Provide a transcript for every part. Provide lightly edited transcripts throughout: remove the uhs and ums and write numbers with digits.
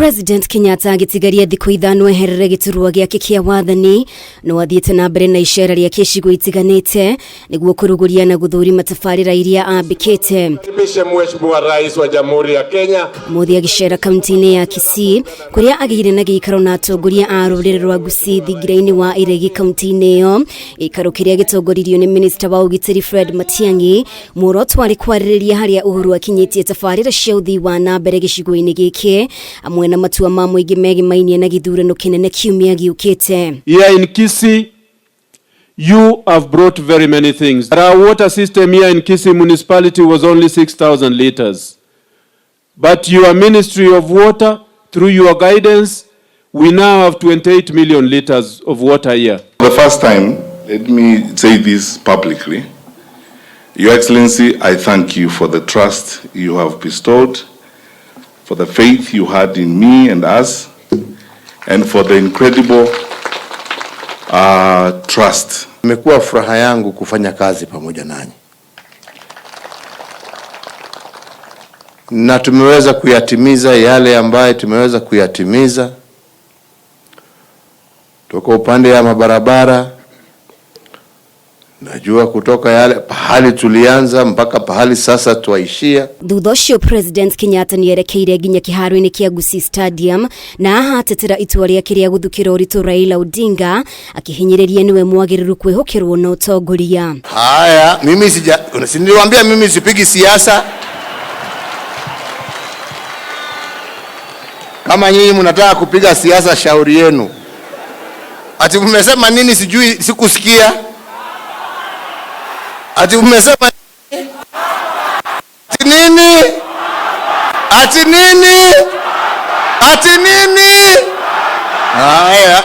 President Kenyatta agĩtigaria thikũ 5 eherere gĩturwa gĩake kĩa wathani no athiĩte na mbere na icera rĩake icigo itiganĩte nĩguo kũrugũria na gũthũrima tabarĩra iria ambĩkĩte. Karibishe Mheshimiwa Rais wa Jamhuri ya Kenya. Mũthĩ agĩcera kaunti-inĩ ya Kisii kũrĩa agĩire na gĩikaro na atongoria a rũrĩrĩ rwa Gusii thingira-inĩ wa Iregi kaunti-inĩ ĩyo, gĩikaro kĩrĩa gĩtongoririo nĩ Minister wa ũgitĩri Fred Matiang'i. Muoroto warĩ kwarĩrĩria harĩa Uhuru akinyĩtie tabarĩra cia ũthii wa na mbere gĩcigo-inĩ gĩkĩ hamwe na matua ma mũingĩ megemainie na gĩthurano kĩnene kiumia gĩũkĩte. Here in Kisii, you have brought very many things. Our water system here in Kisii municipality was only 6,000 liters. But your Ministry of Water, through your guidance, we now have 28 million liters of water here. For the first time, let me say this publicly. Your Excellency, I thank you for the trust you have bestowed, for the faith you had in me and us, and for the incredible trust. Imekuwa furaha yangu kufanya kazi pamoja nanyi, na tumeweza kuyatimiza yale ambayo tumeweza kuyatimiza toka upande ya mabarabara. Najua kutoka yale pahali tulianza mpaka pahali sasa twaishia. Thutha ũcio President Kenyatta nĩerekeire nginya kĩharo-inĩ kĩa Gusii Stadium na ahatetera itua rĩake rĩa gũthukĩra ũritũ Raila Odinga akĩhinyĩrĩria nĩwe mwagĩrĩru kwĩhokerwo na ũtongoria. Haya, mimi sija, si niliwaambia mimi sipigi siasa. Kama nyinyi mnataka kupiga siasa, shauri yenu. Ati mmesema nini sijui, sikusikia. Ati mmesema ati nini? Ati nini? Ati nini? Haya,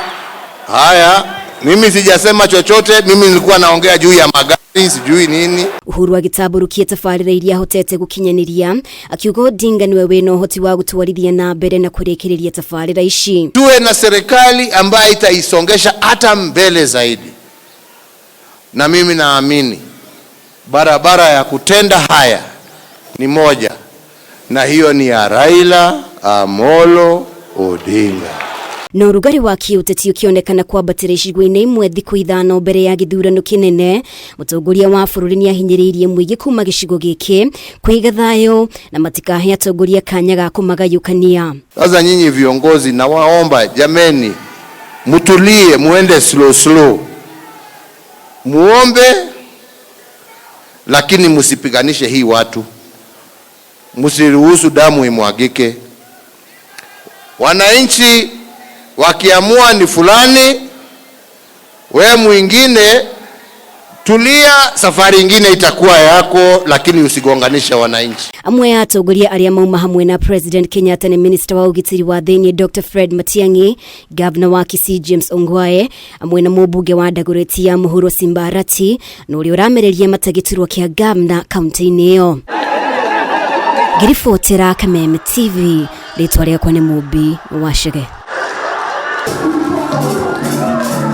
haya, mimi sijasema chochote, mimi nilikuwa naongea juu ya magari, sijui nini. Uhuru agĩtambũrũkia tabarĩra iria ahotete gũkinyanĩria akiuga Odinga nĩwe wĩna ũhoti wa gũtwarithia na mbere na kũrĩkĩrĩria tabarĩra ici. Tuwe na serikali ambayo itaisongesha hata mbele zaidi, na mimi naamini barabara ya kutenda haya ni moja, na hiyo ni ya Raila Amolo Odinga. Na ũrugarĩ wa kĩũteti ũkĩonekana kwambatĩra icigo-inĩ imwe thikũ 5 mbere ya gĩthurano kĩnene, mũtongoria wa bũrũri nĩahinyĩrĩirie mũingĩ kuma gĩcigo gĩkĩ kũiga thayũ na matikahe atongoria kanya ga kũmagayũkania. Sasa nyinyi viongozi, nawaomba jameni, mtulie, muende slow slow, muombe, lakini msipiganishe hii watu, msiruhusu damu imwagike. Wananchi wakiamua ni fulani, we mwingine tulia, safari ingine itakuwa yako, lakini usigonganishe wananchi. Amwe ya atongoria arĩa mauma hamwe na President Kenyatta nĩ Minister wa ũgitĩri wa thĩinĩ Dr. Fred Matiang'i, Governor wa Kisii James Ongwae, amwe na mũmbunge wa Dagoretti ya Mũhuro Simba Arati, na ũrĩa ũramereria mata gĩturwa kĩa Governor kaunti-inĩ ĩyo. Ngĩribotera Kameme TV, rĩtwa rĩakwa nĩ Mũmbi wa Chege.